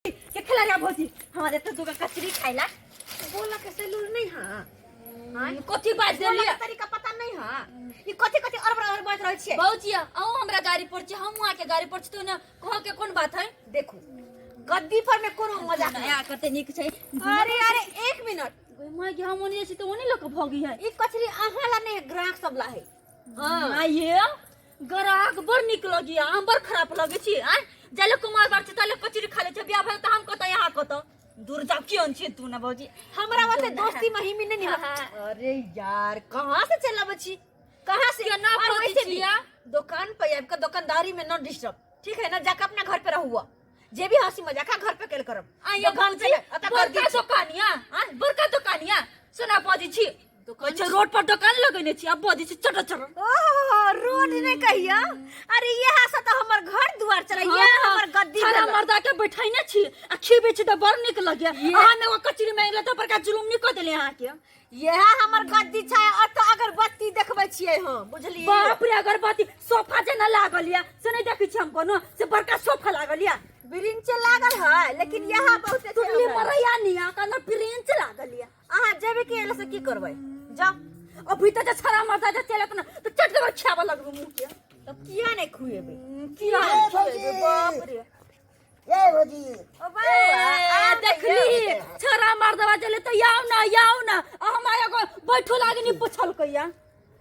के खिला भौजी हमारे तो दुगो कचरी खाइला। बोला के से लूर नहीं। हां हाँ, कथी बाज बोला देलियै? के तरीका पता नहीं। हां, ई कथी कथी अरबर अरबर बाजि रहल छियै? भौजी, अहूँ हमरा गाड़ी पर छी, हमहूँ अहाँके गाड़ी पर छी, तो ने कह के कोन बात है? देखू, गद्दी पर में कोनो मजाक नहीं। नया कते नीक छै। अरे अरे, एक मिनट। माय गे, हम ओने छी तऽ ओने लोक भोगी है। ई कचरी अहाँ ला नहीं है, ग्राहक सब ला है। हाँ ये ग्राहक बड़ नीक लगी, हम बड़ खराब लगे छी। आय जाले कुमार बार छी ताले कचरी खा ले छै, बियाह भेल तऽ हम कतऽ, यहाँ कतऽ, दूर जाओ। क्यों छी तू ना भौजी? हमरा वास्ते दोस्ती महिमी नहीं निभा। हाँ। अरे यार, कहाँ से चलाबै छी, कहाँ से? केना और बजै वैसे भी छियै? दुकान पे आबि के दुकानदारी में न डिस्टर्ब, ठीक है ना? जाके अपना घर पे रहुआ, जे भी हंसी मजाक घर पे केल करब। आ ये दुकान भौजी पे अतः कर बड़का दी छी। दुकानिया, आ बड़का दुकानिया सोना बजै छी। अच्छा, रोड पर दुकान लगेने छी, अब बजै छी चटर चटर। ओहो, रोड नहीं कहिया। अरे यह से तो हमर घर दुआर चला, यह हमर गद्दी छड़ा भेल। मर्दा के बैठैने छी आ खिबै छी तऽ बड़ नीक लगैया। अहाँ ने कचरी मांगि ले तऽ बड़का जुलुम नहीं कऽ देले अहाँके। यह हमर गद्दी छै और तो अगरबत्ती देखबै छियै हम, बुझलियै? बाप रे, अगरबत्ती सोफा जेना लागल या से नहीं देखै छी हम कोनो से बड़का सोफा लागल या। ब्रिंच लागल है, लेकिन यह बहुत छै। तुरली हमरा। मरैया नहीं आ कना ब्रेंच लागल या। अहाँ जेबे के एला से की करबै? जाओ। अभी तऽ जे छड़ा मर्दा जे चलत ना तऽ चट देबर खियाबऽ लगबो मुँह के। तब किया नहीं खुएबै? किया ए, नहीं भौजी। खुएबै? बाप रे। ए भौजी। ओ बौआ, ए, आ देखली छड़ा मर्दवा जले तऽ याउ ना याउ ना, आ हम एगो बैठो लागे नहीं पुछलकै या।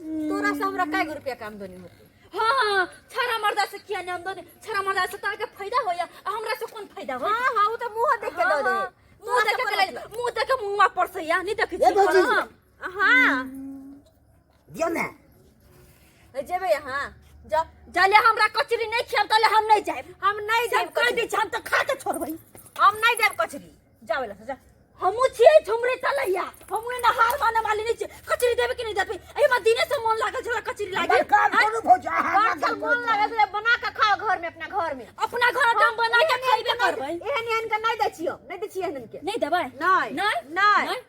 तोरा से हमरा कै गो रुपया के आमदनी होतै? हाँ, छड़ा मर्दा से किया नहीं आमदनी? छड़ा मर्दा से तोरा के फायदा होया आ हमरा से कोन फायदा होय? हाँ हाँ, उ तऽ मुँह देख के दऽ दे। मुंह देख के ले, मुंह देख के मुंहवा पर से या नहीं देखै ए छी। भौजी। हाँ। हाँ। दियौ ने। जेबै अहाँ? जाओ। जाले हमरा कचरी नहीं खियाब तले हम नहीं जाएब। हम नहीं सब देब कह कचरी। दै छी, हम तऽ खा के छोड़बै। हम नहीं देब कचरी, जाओ एला से जा। हमहूँ छियै झुमरे तलैया, हमहूँ एना हार माने वाली नहीं छियै। कचरी देबै कि नहीं देबै? एहिमे दिने से मन लागल छला कचरी लागे। हमर काम करू भौजी, अहाँ घर हमरा से मन लागल छलै, बना के खाओ घर में, अपना घर में। अपना घर हम बना के खैबे करबै। एहन एहन के नहीं दै छियौ, नहीं दै छियै एहन के। नहीं देबै? नहीं। नहीं। नहीं। नहीं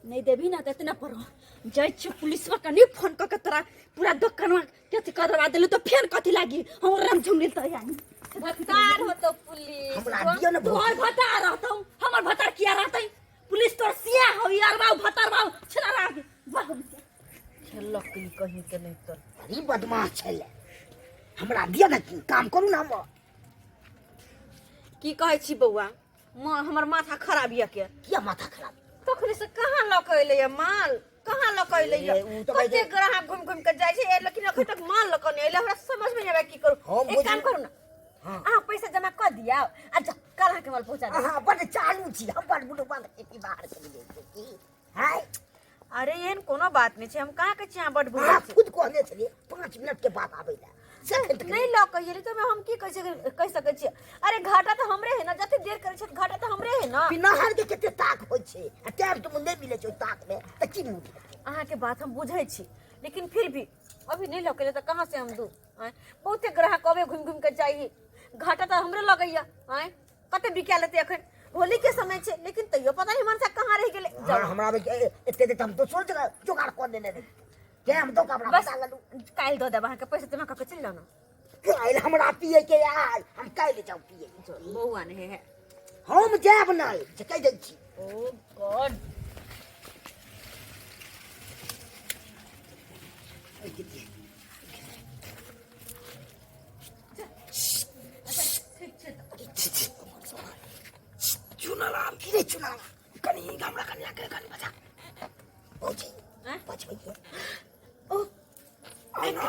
नहीं देबी ना तऽ इतना पर जाइ छियै पुलिसवा कनि फोन कऽ के तोरा पूरा दोकानवा के अथी करवा देलू तऽ फेर कथी लागी हम राम झुमरी तऽ यानी भत्तार होतो पुलिस। हमरा दियौ ने तोहर भौजी। भतार रहतौ, हमर भतार किया रहतै? पुलिस तोर सिया हो यार, बाबू भतार बाबू छला राख बाबू। खेलक ई कहीं के नहीं तो। बड़ी बदमाश छलै। हमरा दियौ ने, काम करू ने हमर। की कहै छी बौआ, माँ हमर माथा खराब यऽ के। किया माथा खराब? तखने से कहाँ लऽ के एलै यऽ माल, कहाँ लऽ के एलै यऽ? ए, उ तऽ कहै कते छै- ग्राहक घुमि घुमि के जाइ छै, ए, लेकिन अखन तक माल लऽ के नहि एलै। हमरा समझ में नहि आबै की करू। हम एक काम बुझि- करू ने। हाँ। अहाँ पैसा जमा कऽ दियौ आ जा, कल अहाँके माल पहुँचा देब। अहाँ बड्ड चालू छी, हम बड्ड बुढ़ बंद खेती बाहर चलि गेल छी की हाय। अरे एहन कोनो बात नहि छै, हम कहाँ कहै छी अहाँ बड्ड अहाँ बुढ़ छी। खुद कहने छलियै 5 मिनट के बाद आबै लए, से एखन तक नहि लऽ के एलै तऽ ओहिमे हम की कहि सकै छियै? अरे घाटा तऽ हमरे है ना, जते देर करै छै घाटा तऽ हमरे है ना। पिनहर के कते ताक होइ छै आ टाइम तऽ नहि मिलै छै ओहि ताक मे तऽ की मुँह देतै? अहाँके बात हम बुझै छी, लेकिन फिर भी अभी नहि लऽ के एलै तऽ कहाँ से हम दू? आँय, बहुते ग्राहक अबे घुमि घुमि के जाइ, घाटा तऽ हमरे लगैया। आँय, कते बिका लेतै? एखन होली के समय छै, लेकिन तैयो पता नहीं मनसा कहाँ रहि गेलै। हाँ, जाउ। हमरा एते देत, हम दोसरो जगह जोगाड़ कऽ लेने रही। टाइम दऽ कऽ हमरा बस बता लेलू। काल्हि दऽ देब अहाँके पैसा, जमा कऽ के चलि जाउ ने। काल्हि हमरा पिए के आय, हम काल्हि जाउ पिए। बौआ नहि है। हम जायब नहि, से कहि दै छी। ओ गॉड। चुनालाल की रे चुनालाल, कनी हमरा कनिया के कनी बचा भौजी। आँय? बचबैये। ओ आइ ना।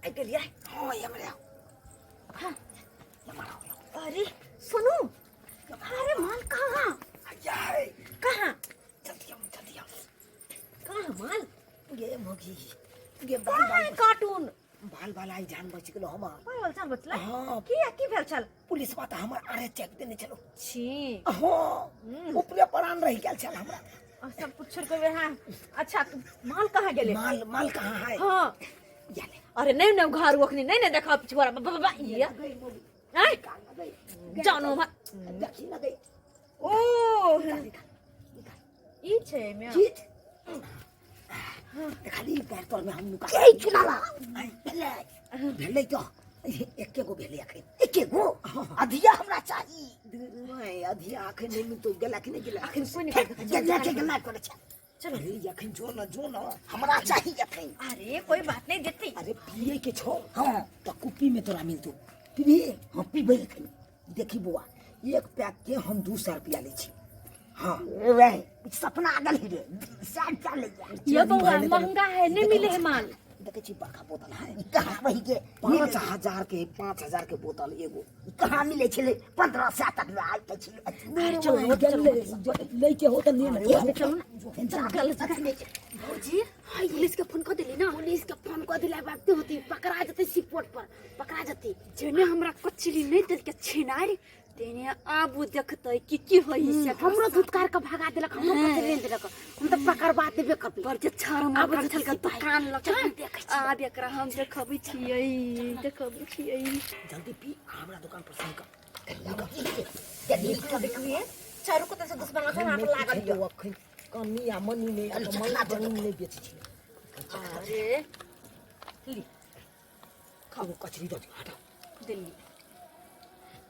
आइ गेलियै। हाँ, ये हमरा हाँ। हमरा। अरे सुनू, अरे माल कहाँ? आइ। कहाँ? जल्दी आओ, जल्दी आओ। कहाँ माल? गे मौगी गे, बाल कहाँ बाल है कार्टून? बाल बाल आई जान बच गेलो हमर। बाल बाल जान बचलै? हाँ। किया, की भेल छल? पुलिस तऽ हमर आरे चेक देने छलो। छी। हाँ, ऊपरे परान रहि गेल छल हमरा। और सब कुछ छोड़ के। हाँ, अच्छा, माल कहाँ गेलै? माल, माल कहाँ है? हाँ। या ले। अरे नहीं नहीं, घर अखनी नहीं नहीं, देखा पिछुआरा बा बा बा ये गई मौगी। आय। निकाल ना गई। जानो मा देखी ना गई। ओ निकाल निकाल निकाल। ई छै एमे। खींच, खाली पैर तोर में हम नुका। ए चुनाला भेलै, भेलै तो। एके गो भेलै अखन। एके गो अधिया हमरा चाही। नहीं, अधिया अखन नहीं मिलतो। गेला कि नहीं गेला? अखन कोई नहीं करता। गेला के गेला करे छै। चलो रे, अखन जो न जो न हमरा चाही अखन। अरे कोई बात नहीं देती। अरे पिए के छो। हाँ तो कुप्पी में तोरा मिलतो। पीबी? हाँ पीबे अखन। देखी बौआ, एक पैक के हम 200 रुपया लै छी। हाँ रे सपना आ गेल रे, 100 रुपया ले जा। ये बौआ महंगा है, नहीं मिले है माल। देखै छी बड़का बोतल है। ई कहाँ बहि के 5000 के, 5000 के बोतल एगो ई कहाँ मिले छलै? 1500 तक ले आइ त छलै। चलो लै के हो त ले ने। चलो ना, चल चल। भौजी पुलिस के फोन कर दिली ना? पुलिस के फोन कर दिला बात होती, पकड़ा जते, सिपोर्ट पर पकड़ा जते। जेने हमरा कचरी नहीं दिल के छिनारी तेने आबू देखतै कि की होई से। हमरो धुतकार के भगा देलक, हमरो कचरी नहीं देलक। हम त पकड़वा देबे करबै। पर जे छर आब मार जे छल के सिपाही। दुकान लग चल, देखै छियै। आब एकरा हम देखबै छियै, देखबै छियै। जल्दी पी, हमरा दुकान पर से निकल। चारू को से दुश्मन अखन हाथ लागल यौ। अखन कमी आ मनी नहि, मनी जमीन नहि बेचै छी। अरे ली। खाओ, कचरी दऽ दियौ, हटाउ। दिल्ली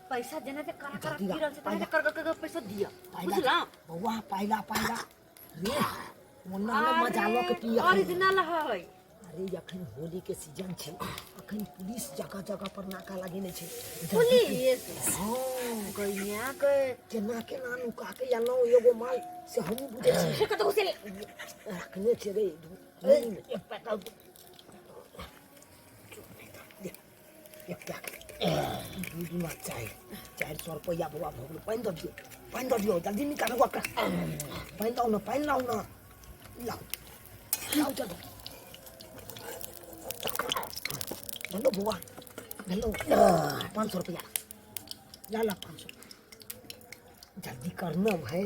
पैसा जेना ते करा करा जल्दी पी रहल छै तेना कर कर कर पैसा दिया, बुझला? बौआ पाइला पाइला रे, ओना ने मजा लऽ के पी। ओरिजिनल है। अरे अखन होली के सीजन छै, अखन पुलिस जगह जगह पर नाका लगेने छै। पुलिस? हाँ। गैया के केना केना नुका के एलहुँ एगो माल से हमहूँ बुझै छी। से कतौ घुसेले रखने छै रे। एक पैक, एक पैक, दू दूना चारि, 400 रुपैआ बौआ भऽ गेल। पानि दऽ दियौ, पानि दऽ दियौ, जल्दी निकालू ओकरा। पानि लाउ ने, पानि लाउ ने, लाउ लाउ जल्दी। भेलो बौआ, भेलो 500 रुपैआ। ला ला 500। जल्दी करना भाई,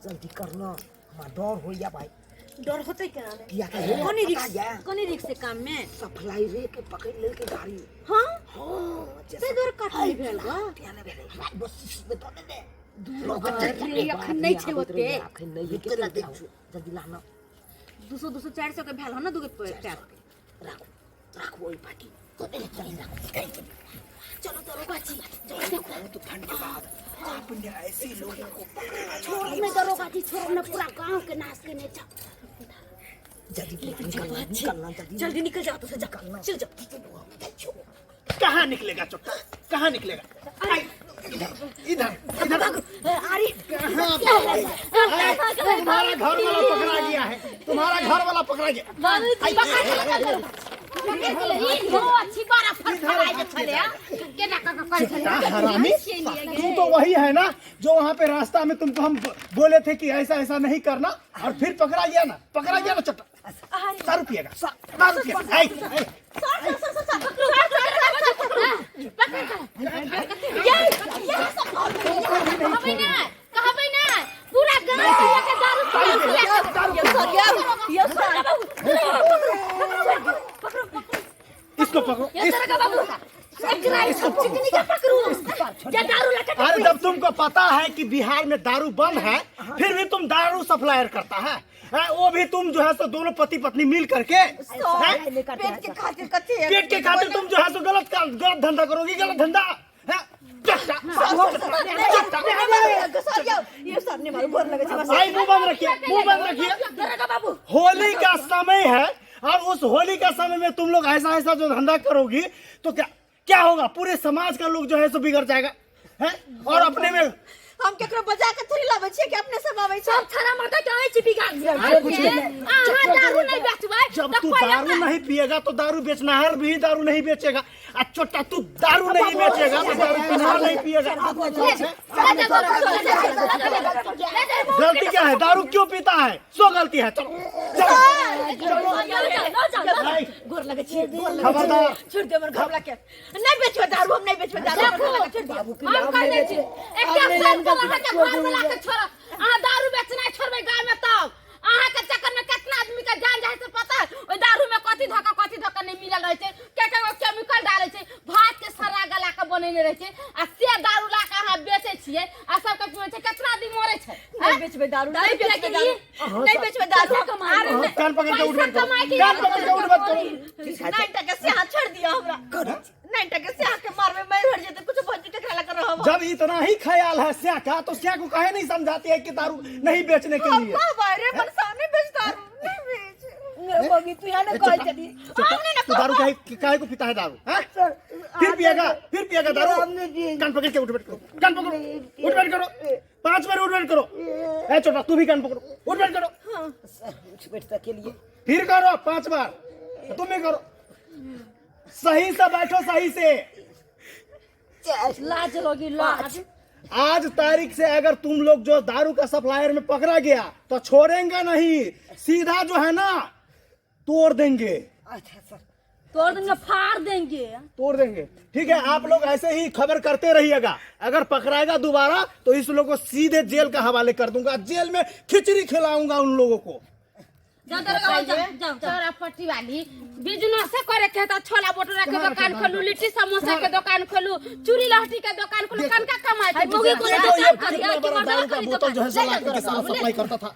जल्दी करना, हमरा डर होइया भाई। डर होतै केना ने? किया तऽ हे कोनी पता रिक्स या कोनी रिक्स से काम में सप्लाई रे के पकड़ लेलकै गाड़ी। हाँ। हाँ जे ताहि दुआरे काटली भेल गा। किया नहि भेलै? हमरा बस में दऽ दे दू। अरे अखन नहि छै ओते। अखन नहि है, कते दै छौ? जल्दी ला ना। 200 200 400 के भेल हो ना दूगो पैक। राखू राखू ओहि पाटी तो दे, चल राखू। चलो दरोगा जी, चलो देखो। बहुत धन्यवाद, आपने ऐसे लोगों को पकड़ा। छोड़ो ने दरोगा जी, छोड़ो ने, पूरा गांव के नाश केने छौ। जल्दी निकलना, निकलना जल्दी, जल्दी निकल जाओ तो से जा, चल जाओ। कहाँ निकलेगा चोट्टा, कहाँ निकलेगा? आई, इधर इधर इधर। अरे कहाँ? तुम्हारा घर वाला पकड़ा गया है, तुम्हारा घर वाला पकड़ा गया। चिट्टा हरामी, तू तो वही है ना जो वहाँ पे रास्ता में तुमको हम बोले थे कि ऐसा ऐसा नहीं करना, और फिर पकड़ा गया ना, पकड़ा गया ना चट्टा। दारू पिएगा, दारू पिएगा। आई, आई। कहबै ना पूरा गांव के लेके दारू ये सर, इसको पकड़ो इस, चिकनी के पकड़ू जे दारू लेके। अरे जब तुमको पता है कि बिहार में दारू बंद है, फिर भी तुम दारू सप्लायर करता है, हैं? वो भी तुम जो है सो दोनों पति पत्नी मिल करके, हैं? पेट के खातिर कथी है? पेट के खातिर तुम जो है सो गलत काम, गलत धंधा करोगी, गलत धंधा, हैं? चट्टा, चट्टा। सर ये सर ने मारू, गोर लगे छै। आई मुंह बंद रखिए, मुंह बंद रखिए। दरोगा बाबू, होली का समय है और उस होली का समय में तुम लोग ऐसा ऐसा जो धंधा करोगी तो क्या क्या होगा? पूरे समाज का लोग जो है सो बिगड़ जाएगा, हैं? और अपने में हम केकरो बजा के थोड़ी लाबै छियै कि अपने सब आबै छै? सब छाना माता के आबै छी बिगाड़। अहाँ दारू नहीं बेचबै जब तऽ तू कोई दारू नहीं पिएगा तो दारू बेचनाहर भी दारू नहीं बेचेगा। आ चोटा, तू दारू नहीं बेचेगा तो दारू पीनाहर नहीं पिएगा। गलती क्या है? दारू क्यों पीता है? सो गलती है। चलो चलो चलो। नहीं, गोर लगे छियै, गोर लगे। खबरदार। छोड़ दे हमर घबला के। नहीं बेचबै दारू, हम नहीं बेचबै दारू, हमर घबला के छोड़ दियौ। हम कह दै छी एकटा शर्त, अहाँके घर वाला के छोड़त। अहाँ दारू बेचनाइ छोड़बै गाँव में तब। अहाँके चक्कर में कितना आदमी के जान जाइ से पता है? ओहि दारू में कथी धक्का कथी धक्का नहीं मिलल रहै छै, के के गो केमिकल डालै छै, भात के सड़ा गला के बनेने रहै छै, आ से दारू ला के अहाँ बेचै छियै आ सबके पीबै छै। कितना आदमी मरै छै? नहीं बेचबै दारू, नहीं पिए बेचबै के दारू, लिए? नहीं बेचबै दारू। अरे हाँ, कान पकड़ के उठ पैसा मत करो, कमाए के कान पकड़ के उठ मत करो। नहीं टके से हाथ छोड़ दिया हमरा। नहीं टके से आके मारबे मैं हट जेते कुछ भौजी टकरा लगा रहब। जब इतना ही ख्याल है स्या का, तो स्या को काहे नहीं समझाती है कि दारू नहीं बेचने के लिए? बारे मनसाने बेच दारू नहीं बेच। मम्मी तू यहाँ ना ए, कहै चोटा, छली। चोटा, तू दारू काहे काहे को पीता है दारू, हैं? सर फिर पिएगा, फिर पिएगा दारू। हम नहीं पिएंगे। कान पकड़ के उठ बैठ करो, कान पकड़ो, उठ बैठ करो, 5 बार उठ बैठ करो। ए छोटा तू भी कान पकड़ो, उठ बैठ करो। सर उठ बैठ के लिए फिर करो 5 बार, तुम भी करो। सही से बैठो, सही से। लाज लगी लाज। आज तारीख से अगर तुम लोग जो दारू का सप्लायर में पकड़ा गया तो छोड़ेंगे नहीं, सीधा जो है ना तोड़ देंगे। अच्छा सर तोड़ देंगे, फाड़ देंगे, तोड़ देंगे। ठीक है, आप लोग ऐसे ही खबर करते रहिएगा। अगर पकड़ाएगा दोबारा तो इस लोगों को सीधे जेल का हवाले कर दूंगा, जेल में खिचड़ी खिलाऊंगा उन लोगों को। तोरा पट्टी वाली बिजनेस करे के त छोला भटूरा के दुकान खोलू, लिट्टी समोसा के दुकान खोलू, चूड़ी लहठी के दुकान खोलू, कन का कमाई के मुगी को देखो ये दुकान करी कितना कि बड़ा मर्दाना दारू का करी बोतल जो है दुकान। सला करके साला सप्लाई करता था।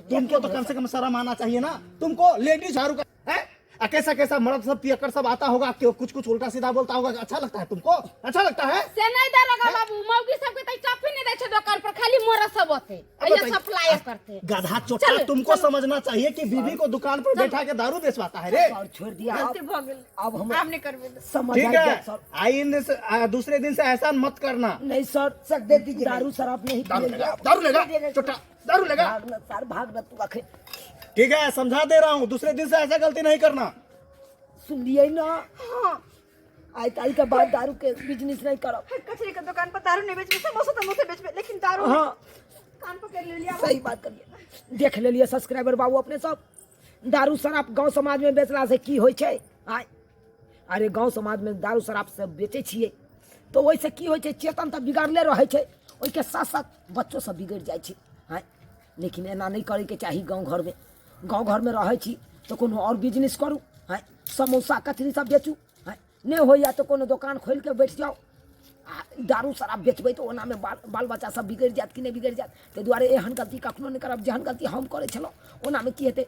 तुमको तो कम से कम शर्म आना चाहिए ना, तुमको लेडीज दारू का है। आ कैसा कैसा मर्द सब पियकर सब आता होगा, क्यों कुछ कुछ उल्टा सीधा बोलता होगा। अच्छा लगता है तुमको? अच्छा लगता है? से नहीं दरोगा बाबू, मौगी सबके त टॉफी नहीं दै छै दुकान पर, खाली मरद सब होते अब ये बताइए। सप्लाई करते। गधा चोटा, तुमको समझना चाहिए कि बीवी को दुकान पर बैठा के दारू बेचवाता है रे। और छोड़ दिया अब। गलती भ गेल, अब हम हम नहीं करबे। समझ ठीक आ गया है, सर। आइंदे से दूसरे दिन से ऐसा मत करना। नहीं सर, सर दे दीजिए। दारू शराब नहीं दारू पिएंगे लेगा, अब। दारू लेगा चोटा, दारू लेगा। भाग न सर, भाग न तू आखे। ठीक है, समझा दे रहा हूँ, दूसरे दिन से ऐसा गलती नहीं करना। सुन लिए ना? आई तारीख के बाद दारू के बिजनेस नहीं करब। कचरे के दुकान पर दारू नहीं बेचबे, समोसा तमोसा बेचबे, लेकिन दारू हाँ कान पकड़ ले लिया। सही बात करिए। देख ले लिए सब्सक्राइबर बाबू अपने सब, दारू शराब गांव समाज में बेचला से की होइ छै? आय अरे गांव समाज में दारू शराब से बेचै छियै तो ओहिसँ की होइ छै? चेतन तऽ बिगड़ले रहै छै, ओहिके साथ साथ बच्चो सब बिगड़ि जाइ छै। आँय लेकिन एना नहि करैके चाही। गाँव घरमे, गाँव घरमे रहै छी तऽ कोनो आओर बिजनेस करू। आँय समोसा कचरी सब बेचू। आँय नहि होइए तऽ कोनो दोकान खोलिके बैठ जाउ। आ दारू शराब बेचबै तऽ ओनामे बाल बच्चा सब बिगड़ि जायत कि नहि बिगड़ि जायत? ताहि दुआरे एहन गलती कखनो नहि करब जेहन गलती हम करै छलहुँ। ओनामे की हेतै?